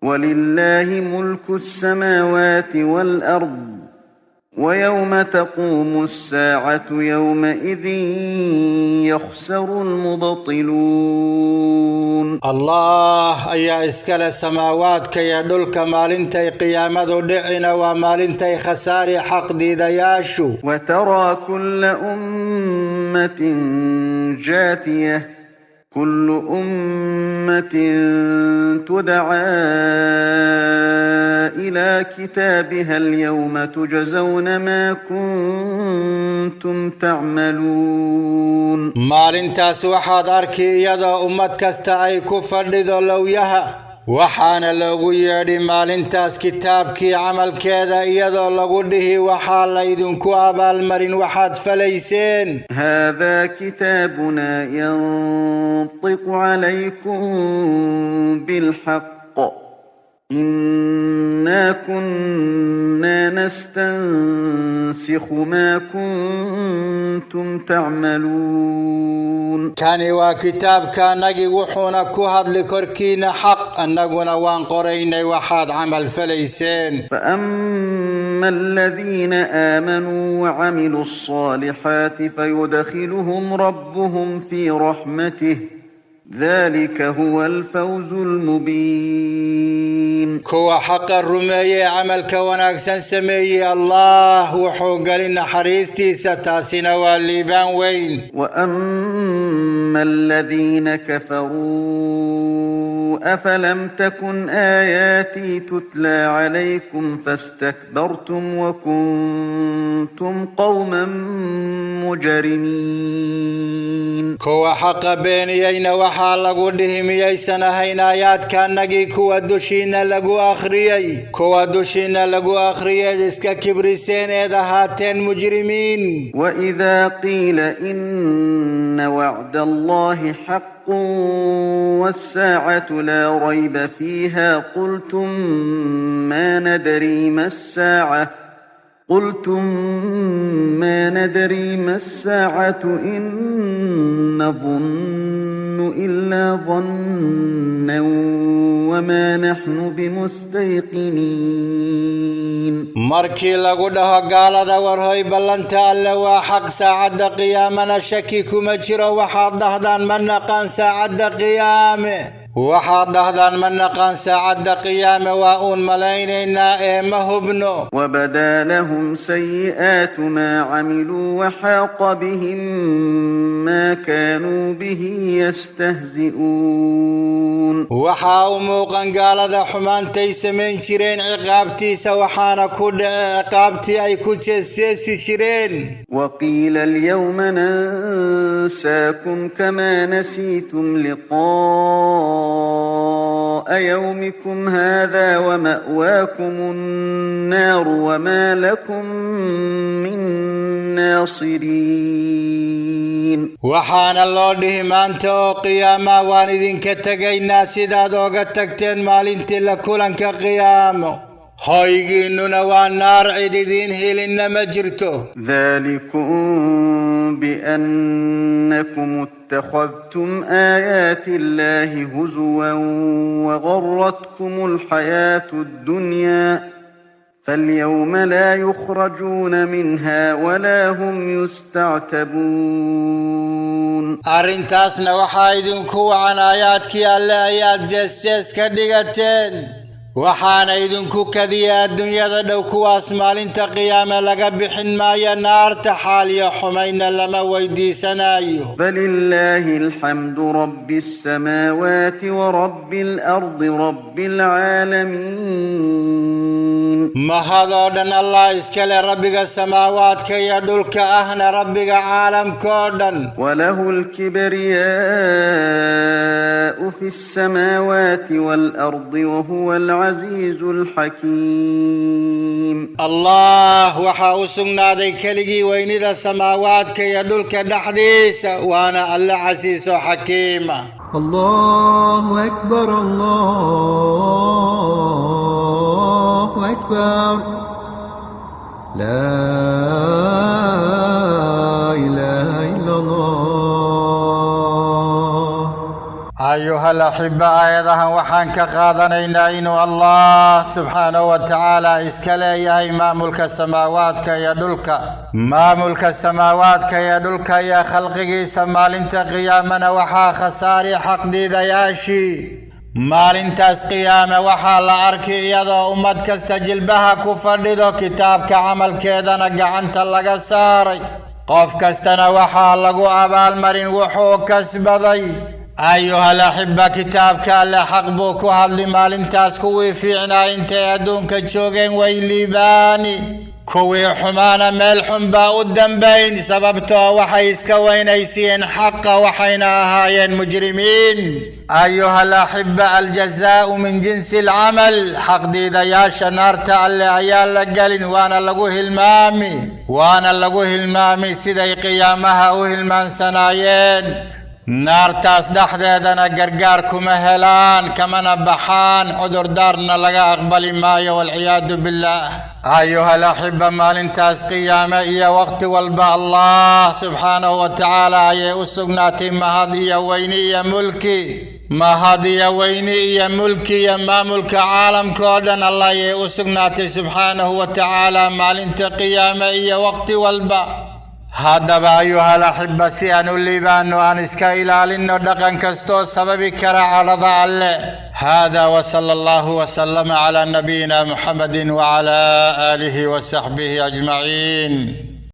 ولله ملك السماوات والأرض ويوم تقوم الساعة يومئذ يخسر المبطلون. Allah ayaa iskale samaawaadka iyo dhulka, maalintay qiyaamadu dhicina waa maalintay khasaari xaqdiidayaashu. وترى كل أمة جاثية كل أمة تدعى إلى كتابها اليوم تجزون ما كنتم تعملون. Maalintaas waxaad arki iyadoo ummad kasta ay ku fadhido lowyaha, waxaana loogu yeedhi maalintaas kitaabkii camalkeeda, iyadoo lagu dhihi waxaa laydinku abaalmarin waxaad falayseen. هذا كتابنا ينطق عليكم بالحق إنا كنا نستنسخ ما كنتم تعملون. Kani waa kitaabkaanagii, wuxuuna ku hadli korkiina xaq, annaguna waan qoraynay waxaad camal falayseen. فأما الذين آمنوا وعملوا الصالحات فيدخلهم ربهم في رحمته ذلك هو الفوز المبين. Kuwa xaqa rumeeyey, camalka wanaagsan sameeyey, Allah wuxuu gelin naxariistiisa, taasina waa liibaan weyn. وأما الذين كفروا أفلم تكن آياتي تتلى عليكم فاستكبرتم وكنتم قوما مجرمين. Kuwa xaqa beeniyeyna waxaa lagu dhihi miyaysan ahayn aayaadkaanagii kuwa dushiina lagu akhriyey, kuwa dushiina lagu akhriyeed iska kibriseen eed ahaateen mujrimiin. وإذا قيل إن وعد الله حق والساعة لا ريب فيها قلتم ما ندري ما الساعة قلتم ما ندري ما الساعة إن نظن إلا ظنا وما نحن بمستيقنين. Markii lagu dhaho gaalada war hoy, ballanta Alle waa xaq, saacadda qiyaamana shaki kuma jiro, waxaad dhahdaan ma naqaan saacadda qiyaame, waxaad dhahdaan ma naqaan saacadda qiyaame, waa uun malaynaynaa ee ma hubno. وبدا لهم سيئات ما عملوا وحاق بهم ما كانوا به يستهزئون. Waxaa u muuqan gaalada xumaantay samayn jireen ciqaabtiisa, waxaana ku dhace ciqaabtii ay ku jeesjeesi jireen. وقيل اليوم ننساكم كما نسيتم لقاء يومكم هذا ومأواكم النار وما لكم من ناصرين. Waxaana loo dhihi maanta oo qiyaama waan idinka tegaynaa sidaad ooga tagteen maalintii la kulanka qiyaamo, hoygiinnuna waa naar, cid idiin helinna ma jirto. ذلكم بأنكم اتخذتم آيات الله هزوا وغرتكم الحياة الدنيا فاليوم لا يخرجون منها ولا هم يستعتبون. Arrintaasna waxaa idinku wacan aayaadkii Alle ayaad jeesjees ka dhigateen, waxaana idinku kadiya adduunyada dhow. Kuwaas maalinta qiyaame laga bixin maayo naarta, xaal iyo xumayna lama weydiisanayo. فلله الحمد رب السماوات ورب الأرض رب العالمين. Mahadoo dhan Allah iskale, rabbiga samaawaadka iyo dhulka ahna rabbiga caalamkoo dhan. وله الكبرياء في السماوات والأرض وهو العزيز الحكيم. Allah waxaa u sugnaaday keligii weynida samaawaadka iyo dhulka dhexdiisa, waana Alle casiiso xakiima. الله أكبر، الله أكبر، لا إله إلا الله. Ayuha alaxiba, aayadahan waxaan ka qaadanaynaa inuu Allah subxaanahu wa tacaala iska leeyahay maamulka samaawaadka iyo dhulka, maamulka samaawaadka iyo dhulka iyo khalqigiisa. Maalinta qiyaamana waxaa khasaari xaqdiidayaashii. Maalintaas qiyaame waxaa la arki iyadoo ummad kasta jilbaha ku fadhido, kitaabka camalkeedana gacanta laga saaray, qof kastana waxaa lagu abaalmarin wuxuu kasbaday. Ayuha alaxiba, kitaabka Alle xaq buu ku hadli maalintaas. Kuwii fiicnaa intay adduunka joogeen way liibaani, kuwii xumaana meel xun baa u dambayn, sababtoo waxay iska weynaysiiyeen xaqa, waxayna ahaayeen mujrimiin. Ayuha alaxiba, aljazaau min jinsi alcamal. Xaqdiidayaasha naarta Alle ayaa la gelin, waana lagu hilmaami, waana lagu hilmaami siday qiyaamaha u hilmaansanaayeen. Naartaas dhexdeedana gargaar kuma helaan, kamana baxaan, cudurdaarna laga aqbali maayo, walciyaadu billaah. Ayuha alaxiba, maalintaas qiyaame iyo waqti walba Allah subxaanahu wa tacaala ayay u sugnaatay mahad iyo weyni iyo mulki, mahad iyo weyni iyo mulki iyo maamulka caalamka oo dhan Allah ayay u sugnaatay subxaanahu wa tacaala, maalinta qiyaame iyo waqti walba. Haddaba ayuha alaxiba, si aan u liibaano, aan iska ilaalino dhaqan kastoo sababi kara cadhada Alle. Hada wsala allahu wslama cla nabiyina muxamedi wcla aalihi wasaxbihi ajmaciin.